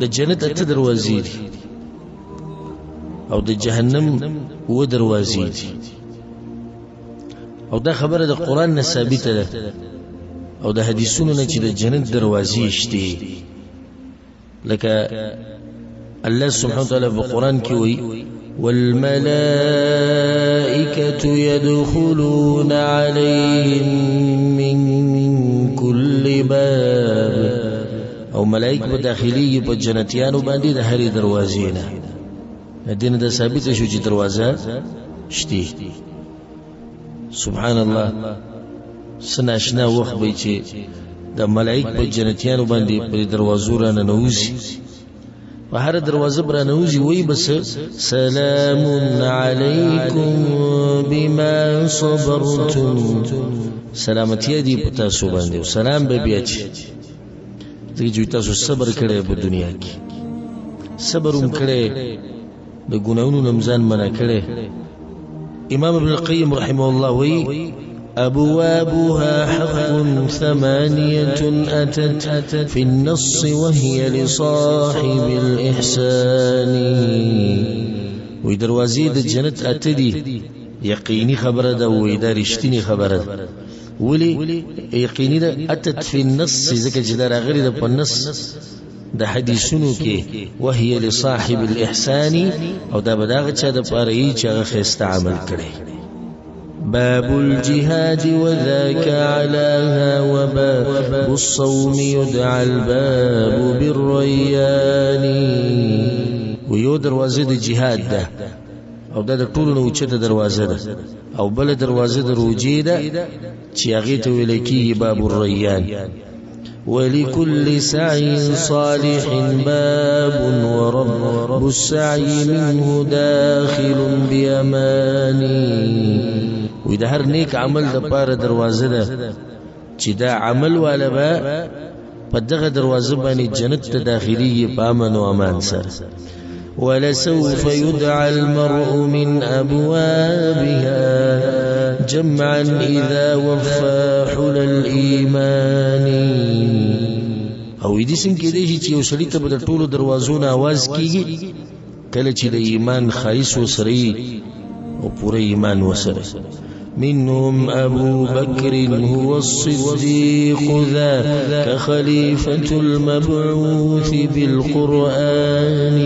د جنت اته دروازې دي او د جهنم اووه دروازې دي. او دا خبره د قرآن نه ثابته ده او د حدیثونو نه چې د جنت دروازې شته. لکه الله سبحانه وتعالی په قرآن کې وایي والملائكة يدخلون عليهم من كل باب، او ملائک به داخليږي په جنتیانو باندې د هرې دروازې نه. دې نه دا ثابته شو چې دروازه شته. سبحان الله، څه ناشنا وخت به چې د ملائک په جنتیانو باندې پر دروازو را ننوځي، په هره دروازه به راننوځي، وایي بس سلام علیکم بما صبرتم، سلامتیا دي په تاسو باندې، او سلام به بیا چې ځکه چې تاسو صبر کړی په دنیا کې، صبر هم کړی، د ګناهونو نه هم ځان منع کړی. امام ابن القیم رحمه الله وایي أبوابها حق ثمانية أتت في النص وهي لصاحب الإحسان. وی دروازې د جنت اته دي، یقیني خبره ده، وی دا رښتینې خبره ده. ولې یقیني ده؟ اتت في النص، ځکه چې دا راغلې ده په نص د حدیثونو کې، وهي لصاحب الإحسان، او دا به د هغه چا دپاره وي چې هغه ښایسته عمل کړی. باب الجهاد وذاك علاها وباب الصوم يدعى الباب بالريان. ویو دروازه د جهاد ده، او دا د ټولو نه اوچته دروازه ده، او بله دروازه د روجې ده چې هغې ته ویل کېږي باب الریان. ولكل سعي صالح باب ورب السعي منه داخل بأمان. وی د هر نیک عمل د پاره دروازه ده چې دا عمل والا به په دغه دروازه باندې جنت ته داخليږي په امن او امان سره. ولسوف يدعى المرء من أبوابها جمعا إذا وفى حل الإيمان. او دې څنګه کېدای شي چې یو سړي ته به د ټولو دروازو نه اواز کېږي کله چې د ایمان ښایست ورسره وي او پوره ایمان ورسره. منهم أبو بكر هو الصديق ذاك خليفة المبعوث بالقرآن.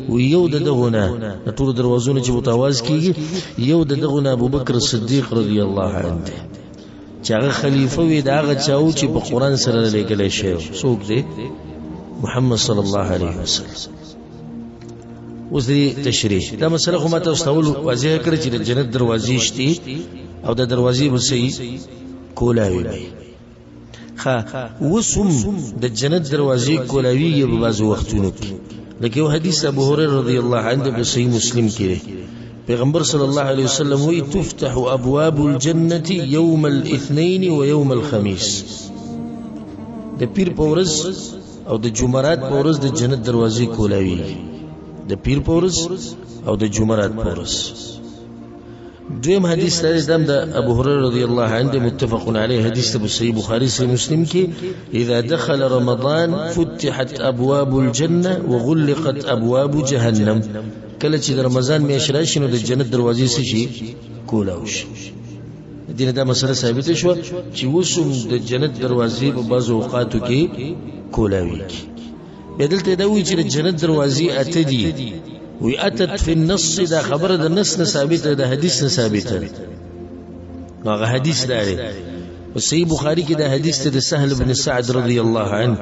ویو د دغه نه د ټولو دروازو نه چې ورته اواز کېږي، یو د دغه نه ابوبکر صدیق رضی الله عنه دی چې هغه خلیفه وي د هغه چا و چې په قرآن سره رالیږلی شوی و. څوک دی؟ محمد صلی الله علیه وسلم. اوس دې تشریح دا مسله خو ما تاسو ته اول واضح کړه چې د جنت دروازې شته او د دروازې به څه کولاوي به. ښه، اوس هم د جنت دروازې کولاویږي په بعضو وختونو کې. لکه یو حدیث ابو هريره رضی الله عنه په صحیح مسلم کې دی، پیغمبر صلی الله علیه وسلم وایي تفتح ابواب الجنة یوم الاثنین و یوم الخمیس. د پیر په ورځ او د جمعرات په ورځ د جنت دروازې کولاویږي، د پیر په ورځ او د جمعرات په ورځ. دویم حدیث دا دی د ابو هريره رضی الله عنه متفق علیه حدیث ته په صحیح بخاری صحیح مسلم کې اذا دخل رمضان فتحت ابواب الجنه وغلقت ابواب جهنم. کله چې د رمضان میاشت راشي نو د جنت دروازې څه شي؟ کولاو شي. دې نه دا مسله ثابته شوه چې اوس هم د جنت دروازې په بعضو اوقاتو کې کولاویږي. بیا دلته دا وایي چې د جنت دروازې اته دي، وی اتت فی النص، دا خبره د نص نه ثابته ده، د حدیث نه ثابته ده. نو هغه حدیث دا دی په صحیح بخاری کې دا حدیث ته د سهل بن سعد رضی الله عنه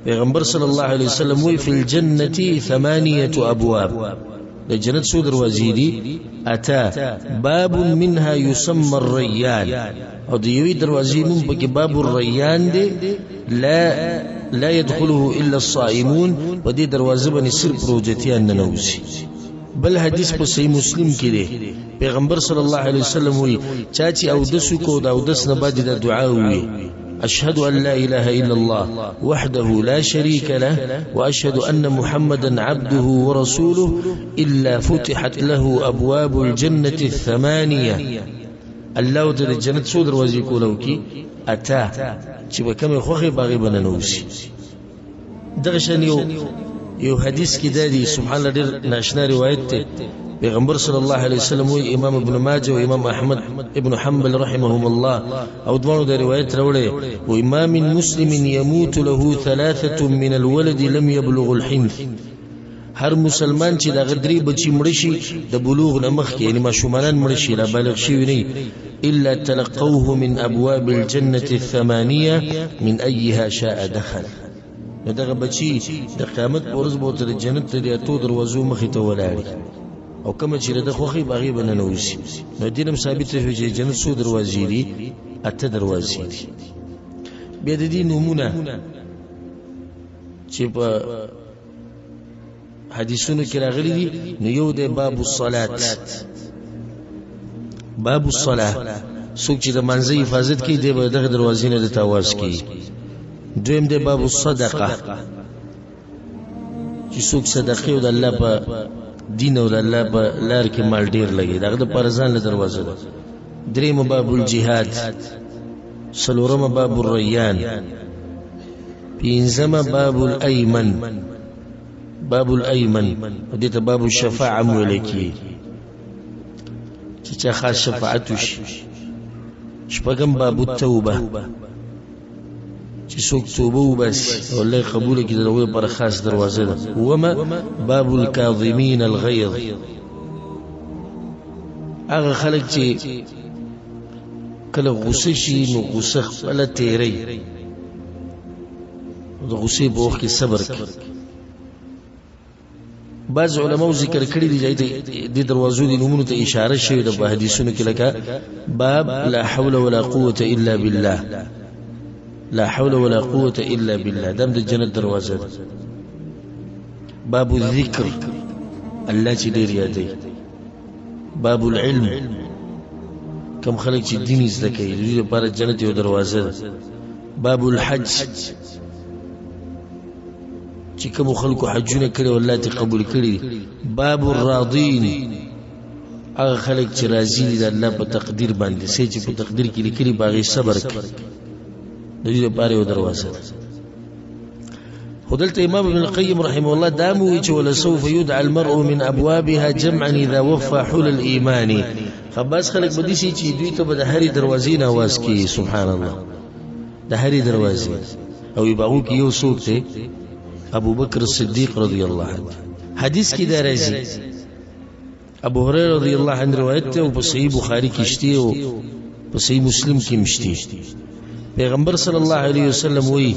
پیغمبر صلی الله علیه وسلم وی فی الجنة ثمانیة ابواب. د جنت څو دروازې دي؟ اته. باب منها يسمى الريان، او د یوې دروازې نوم پکې باب الریان دی، لا يدخله الا الصائمون، په دې دروازه باندې صرف روژتیان ننوځي. بل حدیث په صحیح مسلم کې دی، پیغمبر صلی الله علیه وسلم وایي چا چې اودس وکړو د اودس نه بعد دا دعا ووایي أشهد أن لا إله إلا الله وحده لا شريك له وأشهد أن محمدا عبده ورسوله إلا فتحت له أبواب الجنة الثمانية. الله ته د جنت څو دروازې کولو کې؟ اته، چې به کومې خوښې به هغې به ننوځي. دغه شان یو حدیث کې دا دی، سبحان الله، ډېر ناشنا روایت دی. پیغمبر صلی الله علیه وسلم وی، امام ابن ماجه او امام احمد ابن حنبل رحمهم الله او دواړو د روایت راوړی، و ما من مسلم يموت له ثلاثه من الولد لم يبلغ الحنث. هر مسلمان چې دغه درې بچي مړه شي د بلوغ نه مخکې، یعنی ماشومانان مړه شي، لا بالغ شوي نه، الا تلقوه من ابواب الجنة الثمانية من ايها شاء دخل. نو دغه بچي د قیامت په ورځ به ورته د جنت د اتو دروازو مخې ته ولاړ او کومه چې د خوښې به هغې به ننوځي. نو دې هم ثابته شوه چې جنت څو دروازې دي؟ اته دروازې دي. بیا د دې نومونه چې په حدیثونو کې راغلي دي، نو یو دی باب الصلات. باب الصلاه، څوک چې د مانځه حفاظت کوي دی به دغه دروازې نه د اواز کوي. دویم دی باب الصدقه، چې څوک صدقې او د الله په دین او د الله په لار کې مال ډیر لګي، دغه د پر ځان له دروازه ده. دریم باب الجهاد، څلورم باب الریان، پنځم باب الایمن، باب الایمن دې ته باب الشفاعه ویل کیږي چې چا خاص شفاعت وشي. شپږم باب التوبه، چې څوک توبه وباسي او الله یې قبوله کړي، د هغوی لپاره خاص دروازه ده. اوومه باب الکاظمین الغیظ، هغه خلک چې کله غوسه شي نو غوسه خپله تېروي، د غوسې په وخت کې صبر کوي. بعض علماو ذکر کړی دی چې د دروازو د نومونو ته اشاره شوې ده په حدیثونو کې، لکه باب لا حول ولا قوة الا بالله، لا حول ولا قوة الا بالله، دا د جنت دروازه ده. باب الذکر، الله چې ډېر یادوي. باب العلم، کم خلک چې دین زده کوي د دوی لپاره جنت یو دروازه ده. باب الحج، چې کوم خلکو حجونه کړي او الله ته قبول کړي. باب الراضین، هغه خلک چې راضي دي د الله په تقدیر باندې، څه چې په تقدیر کې لیکلي په هغې صبر کوي، د دوی لپاره یو دروازه ده. خو دلته امام ابن القیم رحمه الله دا مو وی چې ولسوف يدعى المرء من ابوابها جمعا اذا وفى حل الايمان. خباس خلک به دي چې دوی ته به د هرې دروازې نه اواز کوي، سبحان الله، د هرې دروازې. او باغو کې یو څوک دی، ابو بکر صدیق رضی الله عنه. حدیث کې دا راځي، ابو هريره رضی الله عنه روایت ته، او په صحیح بخاری کې شته او په صحیح مسلم کې مشته. پیغمبر صلی الله علیه وسلم وی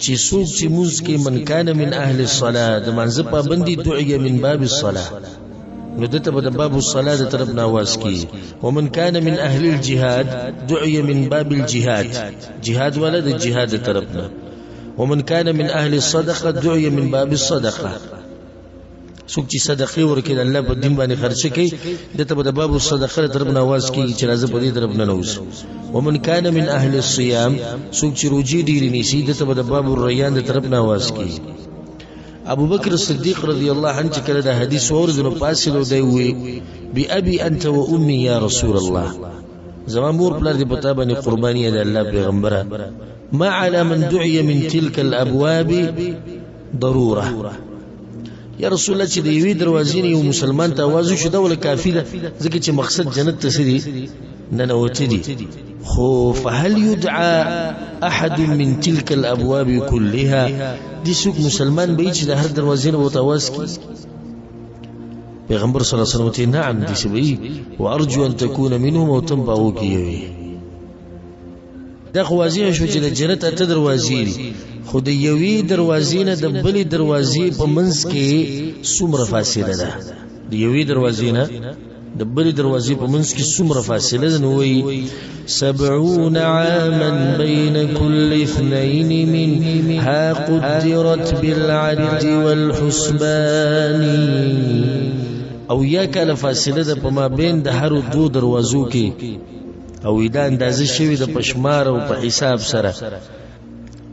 چې څوک چې مونځ کې من کان من اهل الصلاه، د مانځه پابندي، دعیه من باب الصلاه، نو دته به د باب الصلاه د طرف نه اواز کی. ومن کان من اهل الجهاد دعیه من باب الجهاد، جهاد والا د جهاد د طرف نه. ومن کان من اهل الصدقه دعیه من باب الصدقه، څوک چې صدقې ورکړي د الله په دین باندې خرچ کوي، دته به د باب الصدقه له طرف نه اواز کېږي چې راځه په دې طرف نه نوځي. ومن کان من اهل الصیام، څوک چې روژې ډېرې نیسي، دته به د باب الریان د طرف نه اواز کېږي. ابو بکر صدیق رضی الله عنه چې کله دا حدیث واورېد نو پاڅېد او دی وویل بأبي انت وامي یا رسول الله، زما مور پلار دې په تا باندې قرباني ده الله پیغمبره، ما على من دعي من تلك الابواب ضروره. یا رسول الله، چې د یوې دروازې نه یو مسلمان ته اواز وشو دا وله کافي ده، ځکه چې مقصد جنت ته څه دي؟ ننوتي دي. خو فهل يدعى احد من تلك الابواب كلها، دي څوک مسلمان به چې د هر دروازې نه ورته اواز کړي؟ پیغمبر صلی الله علیه وسلم ته نعم، دي څه وایي، وارجو ان تكون منهم، او تم به هغو کې یوې. دا خو واضح شو چې د جنت اته دروازې دي، خو د یوې دروازې نه د بلې دروازې په منځ کې څومره فاصله ده؟ د یوې دروازې نه د بلې دروازې په منځ کې څومره فاصله ده؟ نو وایي 70 عاما بين كل اثنين منها قدرت بالعد والحسبان. او یا کاله فاصله ده په مابین د هرو دوو دروازو کې، او دا اندازه شوې ده په شمار او په حساب سره.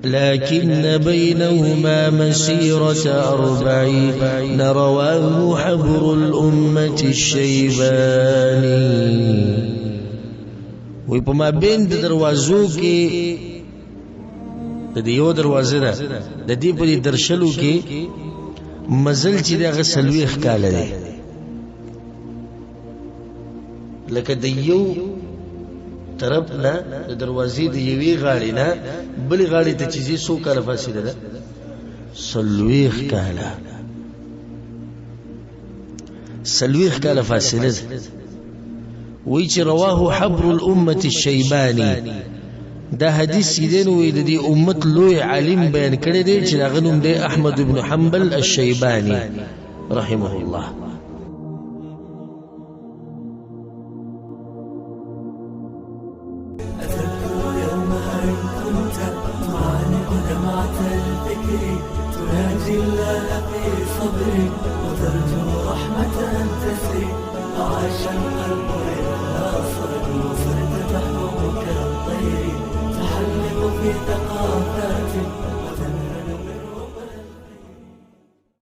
لكن بينهما مسيرة 40 رواه حبر الأمة الشيباني. وی په مابین د دروازو کې د د دې یو دروازه ده، د دې په دې درشلو کې مزل چې دی هغه 40 کاله دی. لکه د یو طرف نه د دروازې د یوې غاړې نه بلې غاړې ته چې ځې څو کاله فاصله ده؟ 40 کاله. 40 کاله فاصله ده. وایي چې رواه حبر الامة الشیباني. دا حدیث چې دی نو وایي د دې امت لوی عالم بیان کړی دی چې د هغه نوم دی احمد بن حنبل الشیباني رحمه الله. أتذكر يومها إن كنت تعانق دمعة الفكر، تناجي الله في صبر وترجو رحمة تسري. عاش القلب إخلاصا وصرت تحوم كالطير، تحلق في ثقافات.